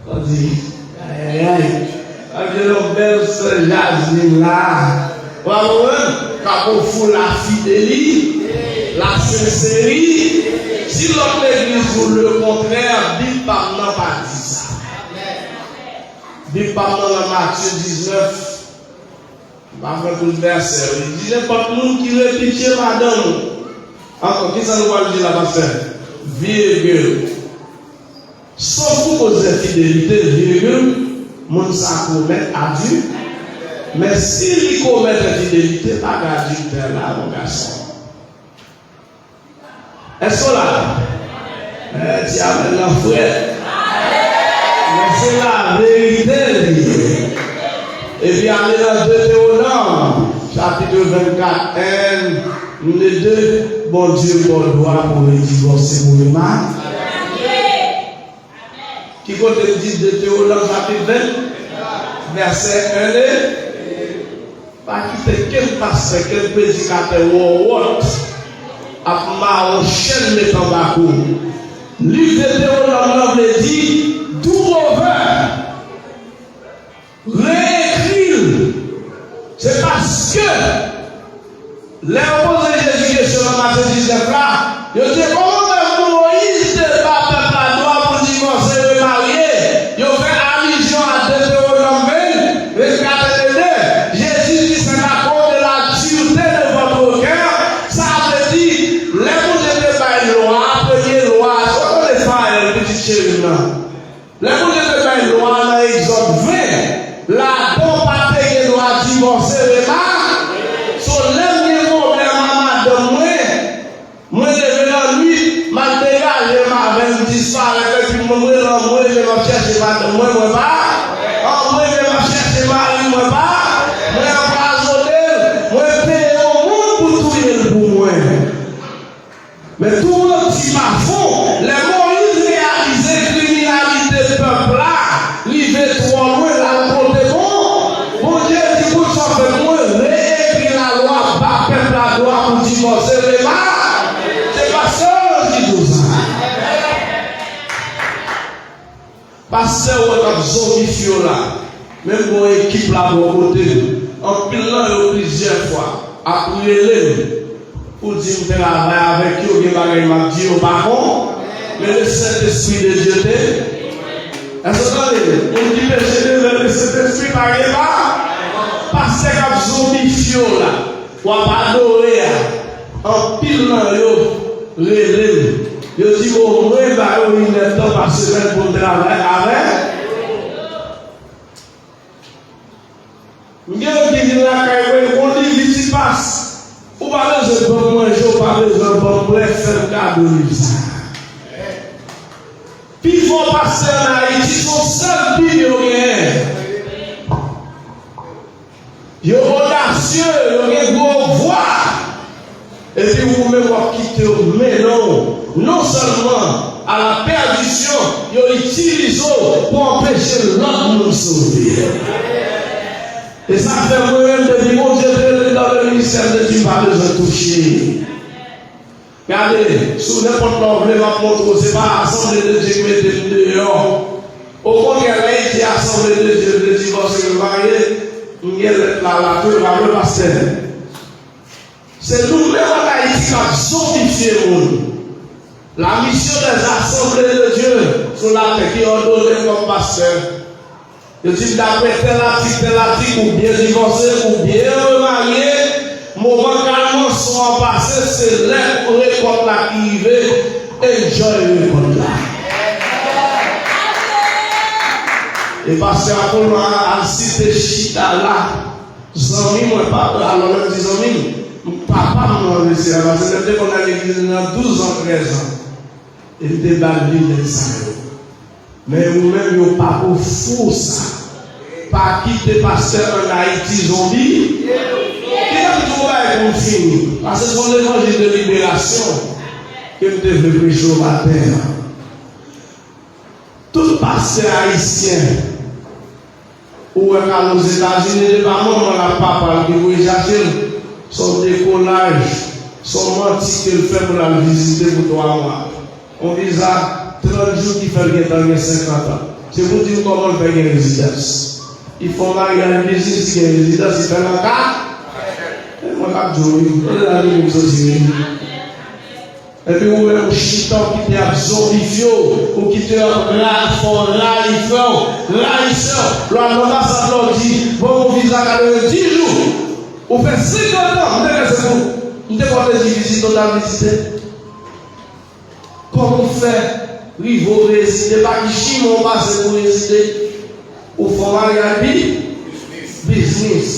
Tande, ayayay. Sa vle di yon bèl sè Jasmine la. W ap konprann? K ap ofri w lafideli-, lasenserite. Si lòt legliz di w lekontrè, Bib pa m nan pa di sa. Bib pa m nan, nan Matye diznèf, m pa fè tout vèsè, li di, nenpòt moun ki repitye madanm ou. Ankò, kisa nou pral di la, pastè? Virgil. Sof pou koz enfidelite, virgil, moun sa komèt adil-, men si li komèt enfidelite, pa gen adiltè la, mon gason. Èske w la? Eh, di amèn nan frèt. Men se laverite li ye. Epi ale nan Detewonòm, chapit vennkat, en, de, Bondye ba w dwa pou w divòse, pou w remari-, Ki kote m di Detewonòm chapit ven, vèsè en e? Pa kite kenn pastè, kenn predikatè wòwòt ap mare w chèn met anba kou w. Liv Detewonòm nan vle di do over. Reekri l. Se paske lè yo poze Jezi kesyon nan Matye diznèf la, yo di, "Kòman fè Moyiz te ba pèp la dwa pou l divòse, remarye?" Yo fè alizyon a Detewonòm ven, vennkat e de. Jezi di, "C'est à cause de la dureté de votre cœur." Sa vle di, lè Bondye te bay lwa a, premye lwa a, sa w tande fayèl, pitit cheri m nan? Lè Bondye te bay lwa nan Egzòd ven, ladan w pa te gen dwa divòse, remake. So, lè m gen pwoblèm a madanm mwen, mwen leve lannwit, m al degaje m avè l, m disparèt, epi mwen, mwen rele anmwe, men m ap chèche madanm mwen, mwen pa, anmwe, men m ap chèche mari, mwen pa, mwen anpwazonnen l, mwen peye yon moun pou touye l pou mwen. Men tou manti pa fon, lè Moyiz reyalize kriminalite pèp la rive twò lwen, l al kote Bon-, Bondye di, "Kout sa w fè m, mwen reekri lalwa, ba pèp la dwa pou divòse, remake." Se pastè ki di w sa. Pastè w k ap zonbifye w la, menm gon ekip la bò kote m. Anpil nan yo plizyè fwa ap rele m pou di m travay avèk yo, gen bagay m ap di yo pa bon, men le Saint-Esprit de Dieu te. Èske w tande? Moun ki peche devan le Saint-Esprit pa gen pa. Pastè k ap zonbifye w la, w ap adore a, anpil nan yo rele m. Yo di m omwen ba yo inèdtan pa semèn pou m travay avè. M gen yon ki vin lakay mwen, yon liv li di, "Pas, ou pa bezwen ban m manje, ou pa bezwen ban m bwè, fè m kado liv sa a." Pi fò pastè ann Ayiti, se yon sèl Bib yo genyen. Yo odasye, yo gen gwo vwa. Epi ou menm w ap kite yo mennen w. Non sèlman a la pèdisyon, yo itilize w pou anpeche lòt moun sove. E sa k fè mwen menm, depi Bondye te rele m nan ministè, m te di m pa bezwen touche. Gade, sou nenpòt lè w vle, m ap montre w, se pa Asanble de Dye ki mete m deyò. Okontrè, lè l di Asanble de Dye, vle di paske m marye, m gen lèt la, la tou, pa vre, pastè? Se nou menm ann Ayiti k ap zonbifye moun. La mission des Assemblées de Dieu sou latè ki òdone m kòm pastè. Yo di m daprè tèl atik, tèl atik, ou byen divòse, ou byen remarye, moman kalmanswa an pase, se lè rekòt la ki rive, enjoy rekòt la. E pastè Apollo a, a site chita la. Zanmi mwen, pa, alò lè m di zanmi m, papa m nan mesye a, paske lè m te konn al legliz nan douz an, trèz an, e m te ba l linèt sa yo. Men ou menm, yo pa ofri w sa. Pa kite pastè ann Ayiti zonbi. Ki jan m di w bagay pou m fini? Paske se yon levanjil de liberasyon ke m te vle preche w maten an. Tout pastè ayisyen ou wè k al Ozetazini, se pa manman l ak papa l ki voye chache l. Se yon dekolaj, se yon manti ke l fè pou l al vizite pou twa mwa. Yon viza trant jou ki fè l gentan gen senkant an. Se pou di m kòman l fè gen rezidans. Li fè yon maryaj biznis, li gen rezidans, li fè nan ka. E mwen k ap di w wi, kote lavi m soti wi. Epi ou menm ou chita, ou kite y ap zonbifye w, ou kite y ap ra-, fè w rayi frè w, rayisè w. Lè w al anbasad la, w di, bon, yon viza katrevenndis jou. Ou fè senkant an, m te gen se pou, m te konn di vizite, w t ap vizite. Kòman w fè rive w rezide, pa ki chimen w pase pou w rezide? Ou fè w maryaj bi-, biznis.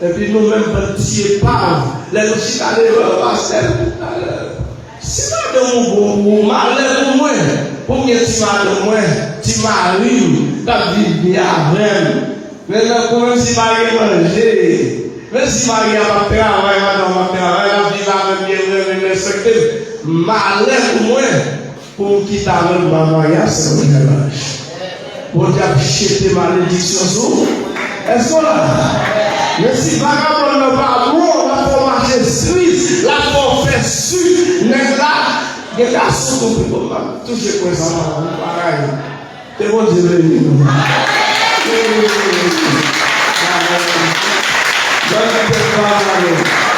Epi nou menm bann ti epav, lè nou chita devan yo, pastè, si madanm ou bon pou ou, malè pou mwen, pou m gen ti madanm mwen, ti mari m, k ap viv byen avè m. Men nan kou, menm si pa gen manje, menm si mari a p ap travay, madanm p ap travay, l ap viv avè m, byen renmen m, respekte m. Malè pou mwen, pou m kite avè l, m pa marye a sè Anjèl Anj. Bondye ap jete malediksyon sou ou. Èske w la? Men si vagabòn nan pa bon, l ap fè w mache tris, l ap fè w fè sik. Nèg la, gen gason tou, pi bon, m ap touche kwen sa, m ap parèy. Ke Bondye beni nou. Ban nou tèt pa nou.